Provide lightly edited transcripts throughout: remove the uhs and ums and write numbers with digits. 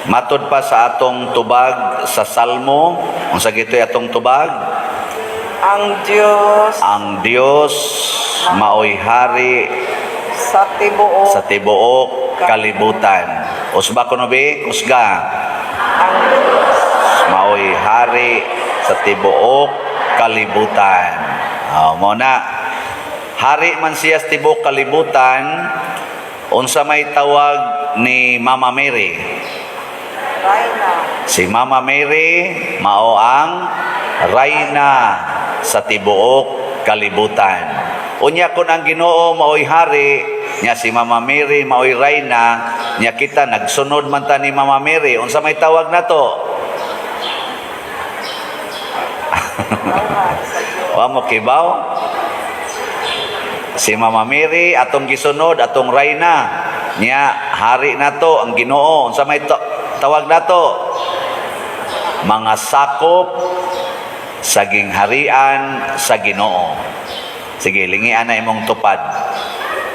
Matod pa sa atong tubag sa Salmo, unsa gito'y atong tubag? Ang Dios Ang Dios maoy hari sa tibuok sa tibuok kalibutan. Usba kuno bi, kusga. Ang Dios Maoy hari sa tibuok kalibutan. Oh, mo na. Hari man siya sa tibuok kalibutan, unsa may tawag ni Mama Mary? Reyna. Si Mama Mary mao ang rayna sa tibuok kalibutan. Unya kun ang Ginoo maoy hari, nya si Mama Mary maoy rayna, nya kita nagsunod man ta ni Mama Mary, unsa may tawag nato? Reyna sa Dios. Wa mo kibaw? Si Mama Mary atong gisunod, atong rayna. Nya hari nato ang Ginoo. Unsa may tawag nato? Mga sakop sa gingharian sa Ginoo. Sige, lingian na imong tupad.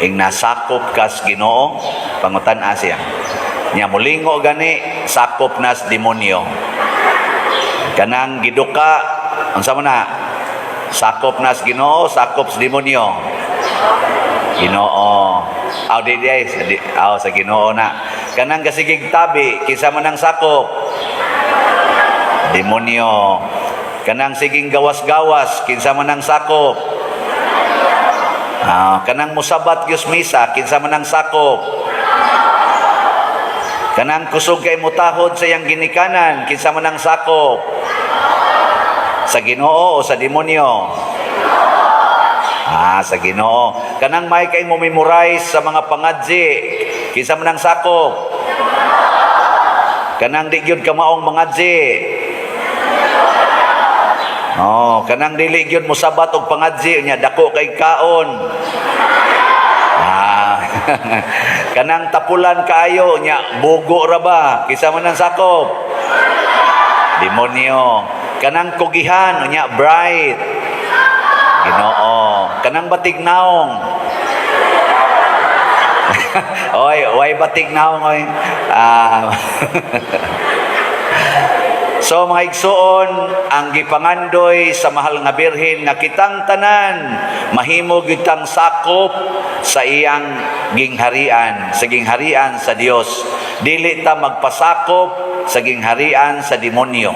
Ing nasakop kas Ginoo, pangutan-a siya. Nya mulingo gani, sakop nas demonyo. Kanang giduka, unsa man na? Sakop nas Ginoo, sakop sa demonyo. Ginoo. Aw di di ay, aw sa Ginoo na. Kanang gasigig tabi, kinsa man ang sakop? Demonyo. Kanang siging gawas-gawas, kinsa man ang sakop? Ah, kanang musabat gyud misa, kinsa man ang sakop? Kanang kusog kay mutahod sa iyang ginikanan, kinsa man ang sakop? Sa Ginoo o sa demonyo? Ah, sa Ginoo. Kanang may kay mo memorize sa mga pangadzi, kinsa man ang sakop? Kanang di gyud kamaong mangadzi. Oh, kanang dili gyud mosabat og pangadzi nya dako kay kaon. Ah. Kanang tapulan kaayo nya bugo ra ba? Kinsa man ang sakop? Demonyo. Kanang kugihan nya bright. Ginoo. Kanang batig naong. Oy, way batig naong oy. Ah. So mga igsuon, ang gipangandoy sa mahal nga Birhen nga kitang tanan mahimo gyud tang sakop sa iyang gingharian, sa gingharian sa Dios. Dili ta magpasakop sa gingharian sa demonyo.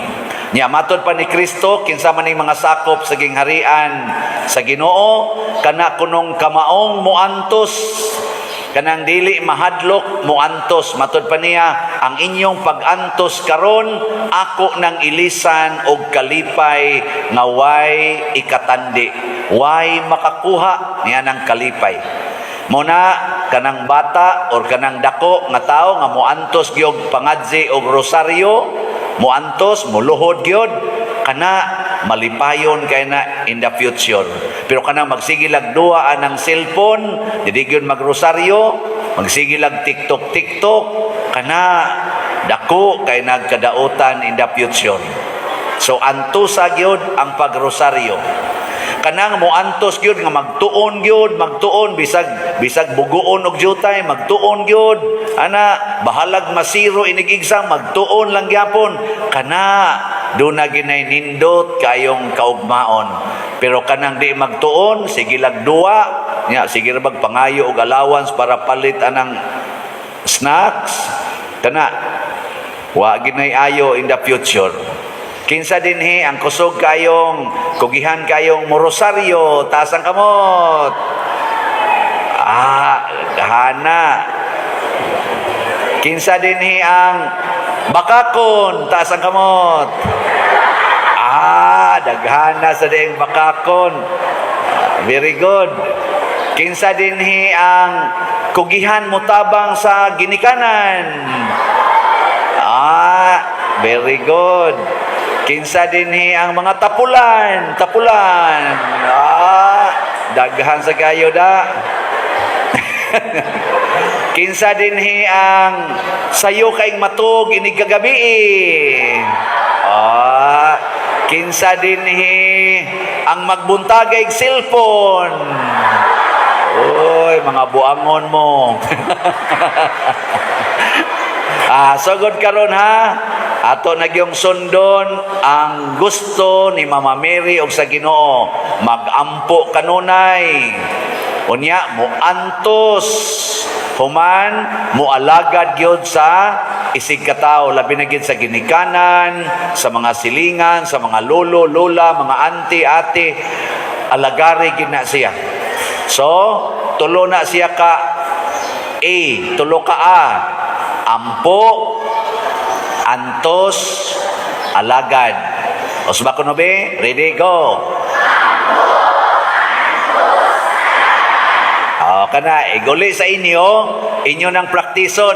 Nya matod pa ni Kristo, kinsa man ning mga sakop sa gingharian sa Ginoo, kana kunong kamaong muantos, kanang dili mahadlok muantos. Matod pa niya, ang inyong pag-antos karon ako nang ilisan og kalipay nga way ikatandi, way makakuha niya ng kalipay. Muna kanang bata or kanang dako nga tao nga muantos gyud pangadzi og rosaryo, muantos, muluhod gyud, kana malipayon kay na in the future. Pero kanang magsigilag duwa anang cellphone, dili gyud magrosaryo, magsigilag TikTok TikTok, kana dako kay nagkadautan in the future. So antusa gyud ang pagrosaryo. Kanang moantos gyud nga magtuon gyud, magtuon bisag bisag bugoon og jutay, magtuon gyud. Ana bahalag masiro inig exam, magtuon lang gyapon. Kana duna ginay nindot kayong kaugmaon. Pero kanang di magtuon, sige lag duwa, nya sige ra bag pangayo og allowance para palit anang snacks, kana wa ginay ayo in the future. Kinsa dinhi ang kusog kayong kugihan kayong morosaryo, taas ang kamot. Ah, hana. Kinsa dinhi ang bakakon, taas ang kamot. Ah, daghana sa ding bakakon. Very good. Kinsa dinhi ang kugihan motabang sa ginikanan? Ah, very good. Kinsa dinhi ang mga tapulan, tapulan. Ah, daghan sa kayo da. Kinsa dinhi ang sayo kay matug inig kagabi? Ah, kinsa dinhi ang magbuntagay cellphone? Oy, mga buangon mo. Ah, sugod karon ha. Ato na gyung sundon ang gusto ni Mama Mary og sa Ginoo. Magampo kanunay. Unya moantos, human moalagad gyud sa isig katawo, labi na gyud sa ginikanan, sa mga silingan, sa mga lolo, lola, mga auntie, ate, alagari gyud na siya. So, tulo na siya ka A, tulo ka A. Ampo, antos, alagad. Usba ko no be? Ready, go. O, kana, iguli sa inyo, inyo nang praktison.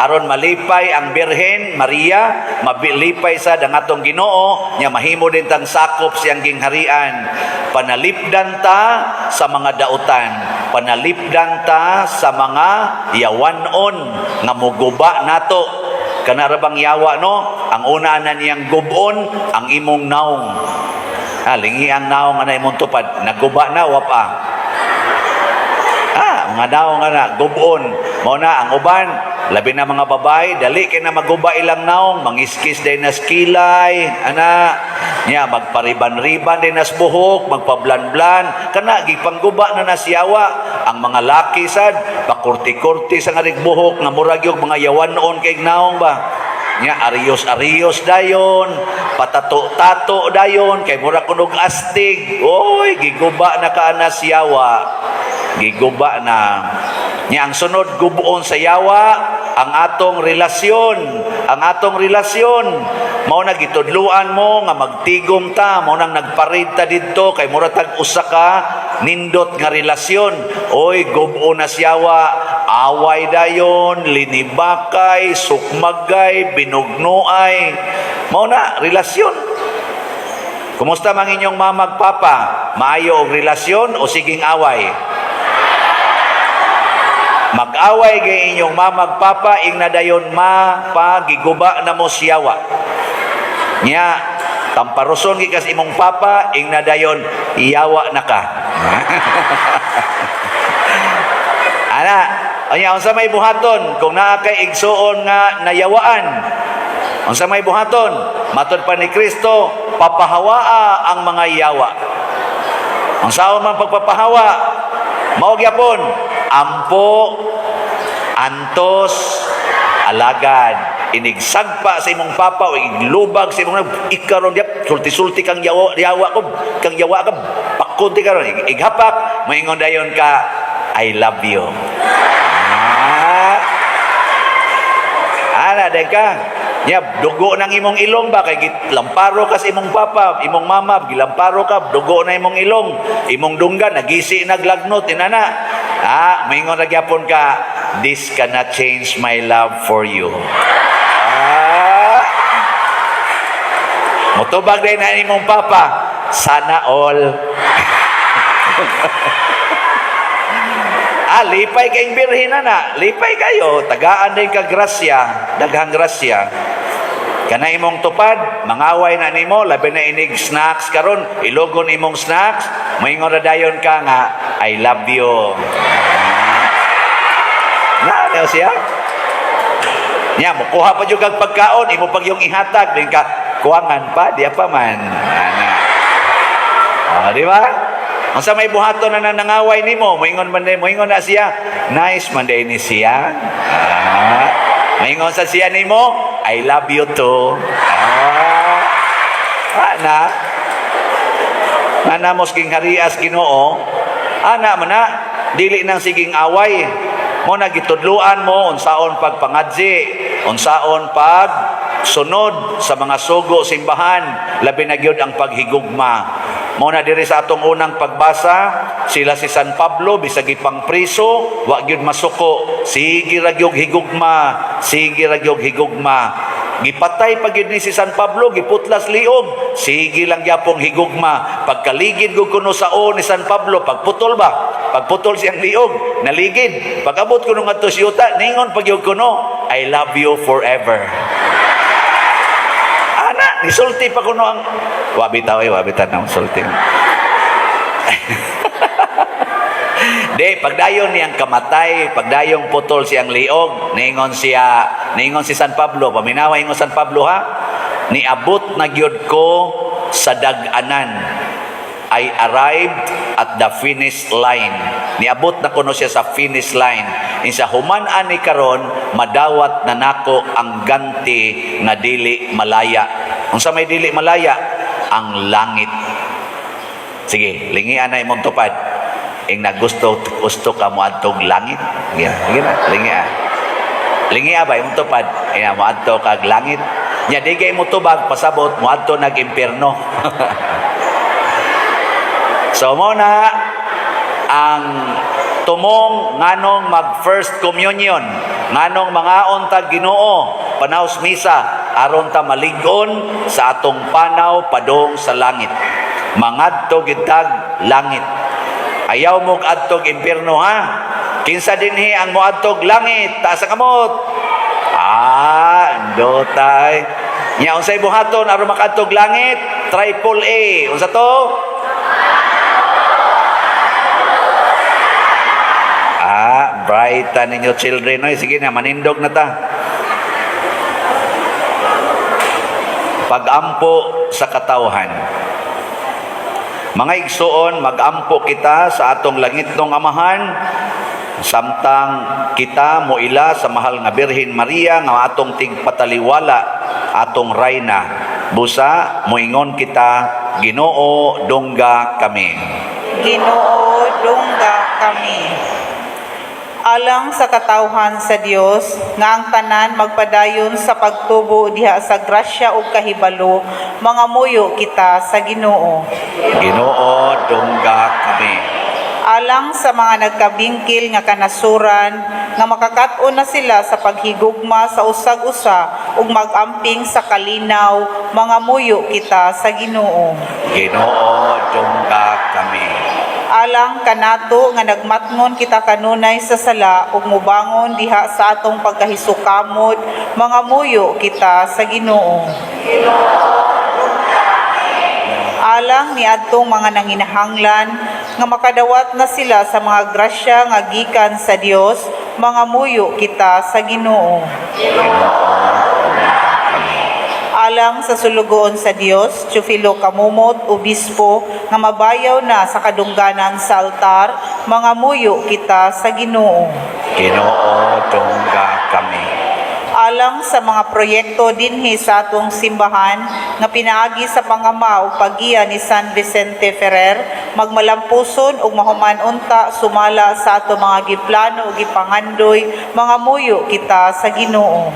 Aron malipay ang Birhen Maria, mabilipay sa ang atong Ginoo, nya mahimo din tang sakop siyang gingharian. Panalipdan ta sa mga dautan, panalipdan ta sa mga yawanon nga muguba nato. Kana ra bang yawa, no? Ang una na niyang gubon ang imong naong. Ha, lingi ang naong ana imong tupad, naguba na wa pa. Ah, mga naong nga na, gubon. Mao na, ang uban, labi na mga babae, dali kay na maguba ilang naong, mangiskis day nas kilay, ana, nya magpariban-riban day nas buhok, magpablan-blan, kana gipangguba na nasyawa. Ang mga laki sad, pakurti-kurti sa nga buhok, nga murag yung mga yawanon kay naong ba. Nya arios-arios dayon, patato-tato dayon, kay mura kunog astig. Oy, giguba na ka na siyawa, giguba na niya. Ang sunod gubuon sa yawa, ang atong relasyon. Ang atong relasyon, mao na gitudluan mo nga magtigom ta, mao nang nagparid ta didto kay mura tag usa ka nindot nga relasyon. Oy, gubuon na siyawa, away dayon, linibakay, sukmagay, binugnuay. Mao na relasyon. Kumusta mang inyong mama ug papa? Maayo og relasyon o siging away? Mag-away kay inyong mama ug papa, ing nadayon ma pa giguba na mo siyawa. Nya tamparoson gikas imong papa, ing nadayon iyawa na ka. Ana, unya unsa may buhaton kung naa kay igsuon nga nayawaan? Unsa may buhaton? Matod pa ni Kristo, papahawaa ang mga yawa. Unsaon man pagpapahawa? Mao gyapon, ampo, antos, alagad. Inigsagpa sa imong papa o iglubag sa imong ikaron diap sulti-sulti kang yawa, yawa ko kang yawa ka pakunti karon ighapak, moingon dayon ka, "I love you." Ah. Ana day ka. Nya dugo ng imong ilong ba kay lamparo ka sa imong papa, imong mama, gilamparo ka, dugo na imong ilong, imong dunggan nagisi naglagnot inana. Ah, moingon ra gyapon ka, "This cannot change my love for you." Ah. Motubag din na imong papa, "Sana all." Ah, lipay kayong birhen na. Lipay kayo. Tagaan din ka grasya. Daghang grasya. Kana imong tupad, mangaway na nimo, labi na inig snacks karon, ilogon imong snacks, moingon ra dayon ka nga, "I love you." Na, ano siya? Nya, mukuha pa jud kag pagkaon, imo pag yung ihatag, din ka, kuwangan pa, di pa man. Ana. Ah, di ba? Unsa may buhaton na nangaway nimo, moingon man day, moingon na siya, "Nice man day ni siya." Ah, moingon sa siya nimo, "I love you too." Ah, ana. Ana mos ging harias Ginoo, ana man na, dili nang siging away. Mo na gitudluan mo unsaon pagpangadzi, unsaon pag sunod sa mga sugo simbahan, labi na gyud ang paghigugma. Mo na diri sa atong unang pagbasa, sila si San Pablo bisag ipang priso, wa gyud masuko, sige ra gyud higugma, sige ra gyud higugma. Gipatay pa gyud ni si San Pablo, giputlas liog, sige lang gyapong higugma. Pagkaligid gud kuno sa o ni San Pablo, pagputol ba? Pagputol siyang liog, naligid. Pag-abot kuno ngadto sa yuta, ningon pag gyud kuno, "I love you forever." Ana, nisulti pa kuno ang wa bitaw, eh, wa bitaw na sulti. Di, pagdayon niyang kamatay, pagdayong putol siyang liog, ningon siya, Niingon si San Pablo, paminawa ingon San Pablo ha, "Niabot na gyud ko sa dag-anan." I arrived at the finish line. Niabot na kuno siya sa finish line. Insa human ani karon, madawat na nako ang ganti nga dili malaya. Unsa may dili malaya? Ang langit. Sige, lingian na imong tupad. Ing nagusto gusto ka moadtog langit. Sige, sige na, lingia. Lingia ba imong tupad? Ina moadto kag langit. Nya di kay mo tubag, pasabot moadto nag impierno. So mo na ang tumong nganong mag first communion, nganong mangaon tag Ginoo panaws misa, aron ta malig-on sa atong panaw padong sa langit. Mangadto gid tag langit. Ayaw mo adtog impierno ha. Kinsa dinhi ang moadtog langit? Taas ang kamot. Ah, dotay. Nya unsay buhaton aron makadtog langit? Triple A. Unsa to? Ah, bright ninyo children. Oy, sige na, manindog na ta. Pagampo sa katawhan. Mga igsuon, magampo kita sa atong langitnong Amahan samtang kita moila sa mahal nga Birhen Maria nga atong tigpataliwala, atong rayna. Busa moingon kita, Ginoo, dungga kami. Ginoo, dungga kami. Alang sa katawhan sa Dios nga ang tanan magpadayon sa pagtubo diha sa grasya ug kahibalo, mangamuyo kita sa Ginoo. Ginoo, dungga kami. Alang sa mga nagkabingkil nga kanasuran nga makakat-on na sila sa paghigugma sa usag-usa ug magamping sa kalinaw, mangamuyo kita sa Ginoo. Ginoo, dungga kami. Alang kanato nga nagmatngon kita kanunay sa sala ug mubangon diha sa atong pagkahisukamot, mangamuyo kita sa Ginoo. Alang niadtong mga nanginahanglan nga makadawat na sila sa mga grasya nga gikan sa Dios, mangamuyo kita sa Ginoo. Alang sa sulugoon sa Dios, Teofilo Camomot, obispo, nga mabayaw na sa kadungganan sa altar, mangamuyo kita sa Ginoo. Ginoo, dungga kami. Alang sa mga proyekto dinhi sa atong simbahan nga pinaagi sa pangama ug paggiya ni San Vicente Ferrer, magmalampuson ug mahuman unta sumala sa ato mga giplano ug gipangandoy, mangamuyo kita sa Ginoo.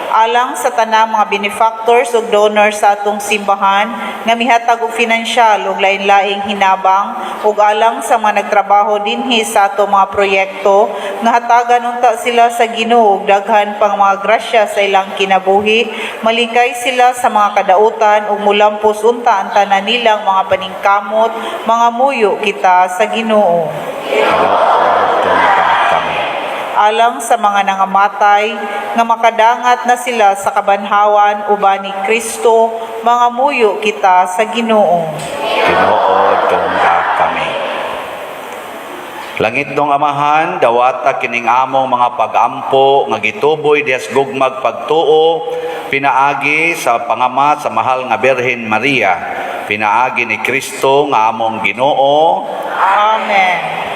Alang sa tanang mga benefactors ug donors sa atong simbahan nga mihatag og finansyal ug lain-laing hinabang, ug alang sa mga nagtrabaho dinhi sa atong mga proyekto nga hatagan unta sila sa Ginoo og daghan pang mga grasya sa ilang kinabuhi, malikay sila sa mga kadautan ug mulampos unta ang tanan nilang mga paningkamot, mangamuyo kita sa Ginoo. Dungga kami. Alang sa mga nangamatay nga makadangat na sila sa kabanhawan uban ni Kristo, mangamuyo kita sa Ginoo. Ginoo, dungga kami. Langitnong Amahan, dawata kining among mga pagampo nga gituboy dihas gugmag pagtuo, pinaagi sa pangama sa mahal nga Birhen Maria, pinaagi ni Kristo nga among Ginoo. Amen.